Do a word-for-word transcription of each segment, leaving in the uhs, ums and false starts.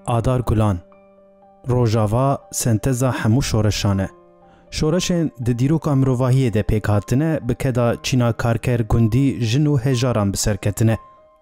Adar Gulan. Rojava senteza hemû şoreşan e. Şoreşên di dîroka mirovahiyê de pêk hatine, bi keda çîna karker, gundî, jin û hejaran bi ser ketine.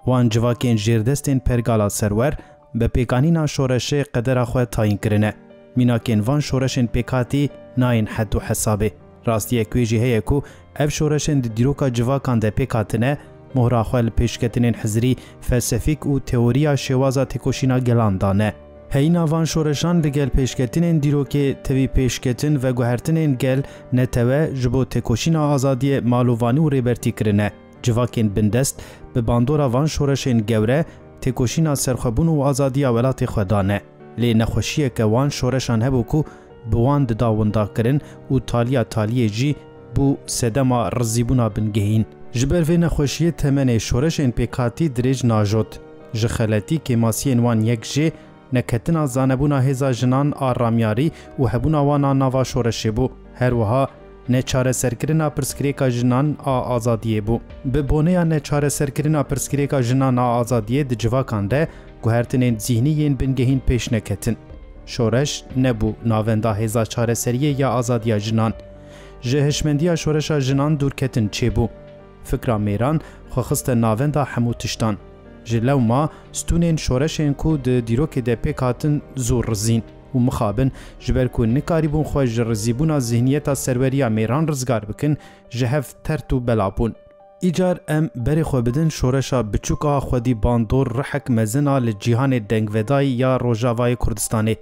Wan civakên jêrdestên pergala serwer bi pêkanîna şoreşê qedera xwe tayîn kirine. Mînakên van şoreşên pêkhatî nayên hed û hesabê. Rastiyek wê jî heye ku ev şoreşên di dîroka civakan de pêk hatine, mohra xwe li pêşketinên hizirî, felsefîk û teoriya şêwaza têkoşîna gelan dane. Heyîna van şoreşan li gel pêşketinên dîrokê, tevî pêşketin veguhertinên gel, netewe, ji bo têkoşîna azadiyê malovane û rêbertî kirine. Civakên bindest bi bandora van şoreşên gewre têkoşîna serxwebûn û azadiya welatê xwe dane. Lê nexweşiyeke wan şoreşan hebû ku bi wan dida windakirin û taliya taliyê jî bû sedema rizîbûna bingehîn. Ji ber vê nexweşiyê temenê şoreşên pêkhatî dirêj najot. Ji xeletî kêmasiyên wan yek jê neketina zanebûna hêza jinan a ramyarî û hebûna wan a nava şoreşê bû. Her wiha neçareserkirina pirsgirêka jinan a azadiyê bû. Bi boneya neçareserkirina pirsgirêka jinan a azadiyê di civakan de guhertinên zîhnî yên bingehîn pêş neketin. Şoreş nebû navenda hêza çareseriyê ya azadiya jinan. Ji hişmendiya şoreşa jinan dûrketin çêbû. Fikra mêran xwe xiste navenda hemû tiştan. Ji lewma stûnên şoreşên ku di dîrokê de pêk hatin zû rizîn û mixabin, ji ber ku nikarîbûn xwe ji rizîbûna zihniyeta serweriya mêran rizgar bikin, ji hev tert û bela bûn. Îcar em berê xwe bidin şoreşa biçûk a xwedî bandor, ruhek mezin a li cîhanê dengvedayî ya Rojavayê Kurdistanê.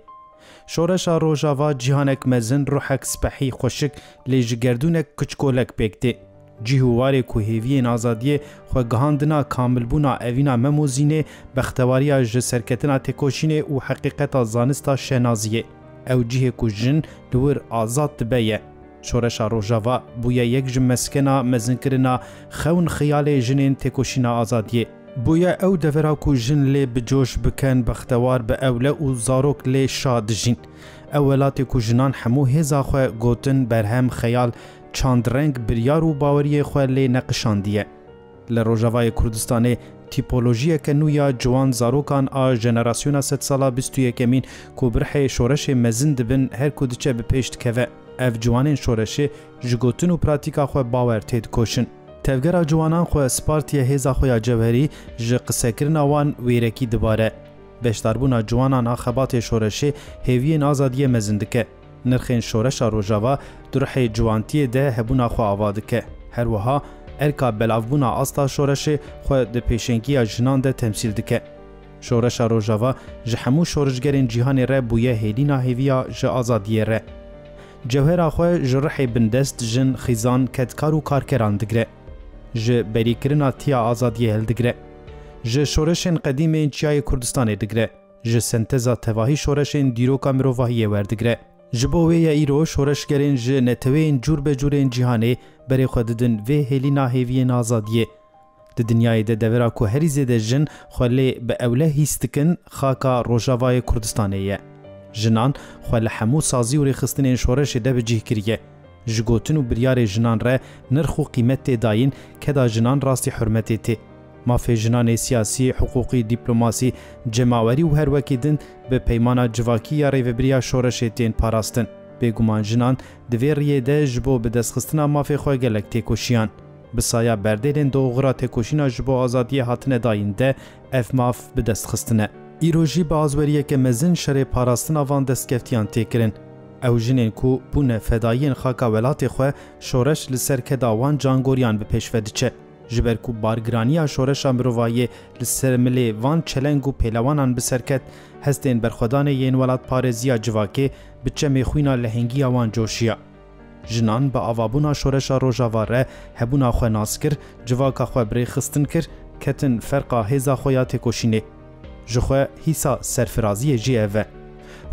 Şoreşa Rojava cîhanek mezin, ruhek spehî xweşik, lê ji gerdûnek kiçkolek pêk tê. Cih û warê ku hêviyên azadiyê xwe gihandina kamilbûna evîna Mem û Zînê, bextewariya ji serketina têkoşînê û heqîqeta zanista şenaziyê. Ew cihê ku jin li wir azad dibe ye. Şoreşa Rojava bûye yek ji meskena mezinkirina xewn xiyalê jinên têkoşîna azadiyê. Bûye ew devera ku jin lê bi coş biken, bextewar bi ewle û zarok lê şa dijîn. Ew welatê ku jinan hemû hêza xwe, gotin, berhem, xeyal, çandreng, biryar û baweriyê xwe lê neqişandiye. Li Rojavayê Kurdistanê tîpolojiyeke nû ya ciwan zarokan a jenerasyona sedsala bîst û yekemîn ku bi rihê şoreşê mezin dibin, her ku diçe bi pêş dikeve. Ev ciwanên şoreşê ji gotin û pratîka xwe bawer têdikoşin. Tevgera ciwanan xwe spartiye hêza xwe ya cewherî, ji qisekirina wan wêrekî dibare. Beşdarbûna ciwanan a xebatê şoreşê hêviyên azadiyê mezin dike. Nirxên şoreşa Rojava di ruhê ciwantiyê de hebûna xwe ava dike. Her wiha erka belavbûna asta şoreşê xwe di pêşengiya jinan de temsîl dike. Şoreşa Rojava ji hemû şorişgerên cîhanê re bûye hêlîna hêviya ji azadiyê re. Cewhera xwe ji ruhê bindest, jin, xîzan, kedkar û karkeran digre. Ji berîkirina tiya azadiyê hildigre. Ji şoreşên qedîm ên Çiyayê Kurdistanê digre. Ji senteza tevahî şoreşên dîroka mirovahiyê werdigre. Ji bo wê ye îro şoreşgerên ji neteweyên cûr be cûr ên cîhanê berê xwe didin vê hêlîna hêviyên azadiyê. Di dinyayê de devera ku herî zêde jin xwe lê bi ewle hîs dikin, xaka Rojavayê Kurdistanê ye. Jinan xwe li hemû sazî û rêxistinên şoreşê de bi cih kiriye. Ji gotin û biryarê jinan re nirx û qîmet tê dayîn, keda jinan rastî hurmetê tê. Mafê jinan ê siyasî, hiqûqî, dîplomasî, cemawerî û her wekî din bi peymana civakî ya rêvebiriya şoreşê tên parastin. Bêguman jinan di vê riyê de ji bo bidestxistina mafê xwe gelek têkoşiyan. Bi saya berdêlên di oxira têkoşîna ji bo azadiyê hatine dayîn de ev maf bi dest xistine. Îro jî bi azweriyeke mezin şerê parastina van destkeftiyan tê kirin. Ew jinên ku bûne fedayiyên xaka welatê xwe, şoreş li ser keda wan cangoriyan bi pêş ve diçe. Ji ber ku bargiraniya şoreşa mirovahiyê li ser milê van çeleng û pêlewanan bi ser ket, hestên berxwedanê yên welatparêziya civakê bi çemê xwîna lehengî ya wan coşiya. Jinan bi avabûna şoreşa Rojava re hebûna xwe nas kir, civaka xwe bi rêxistin kir, ketin ferqa hêza xwe ya têkoşînê. Ji xwe hîsa serfiraziyê jî ev e.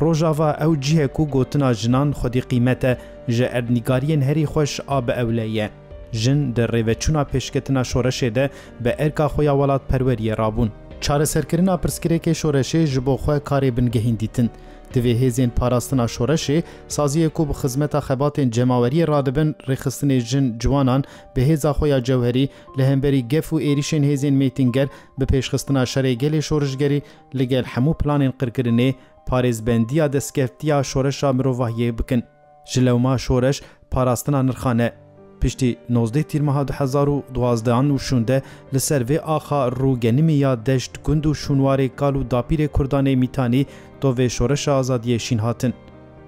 Rojava ew cih e ku gotina jinan xwedî qîmet e, ji erdnîgariyên herî xweş a bi ewle ye. Jin di rêveçûna pêşketina şoreşê de bi erka xwe ya welatperweriyê rabûn. Çareserkirina pirsgirêkê şoreşê ji bo xwe karê bingehîn dîtin. Divê hêzên parastina şoreşê, saziyê ku bi xizmeta xebatên cemaweriyê radibin, rêxistinê jin ciwanan bi hêza xwe ya cewherî li hemberî gef û êrîşên hêzên mêtînger bi pêşxistina şerê gelê şorişgerî li gel hemû planên qirkirinê, parêzbendiya destkeftî ya şoreşa mirovahiyê bikin. Ji lewma şoreş parastina nirxan e. Piştî nozdeh tîrmeha du hezar û duwazdeh an û şûnde li ser vê axa rûgenimî ya deşt, gund û şûnwarê kal û dapîrê Kurdanê Mîtanî tovê şoreşa azadiyê şîn hatin.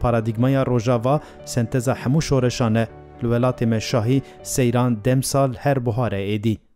Paradîgmaya Rojava senteza hemû şoreşan e. Li welatê me şahî seyran demsal her buhar e êdî.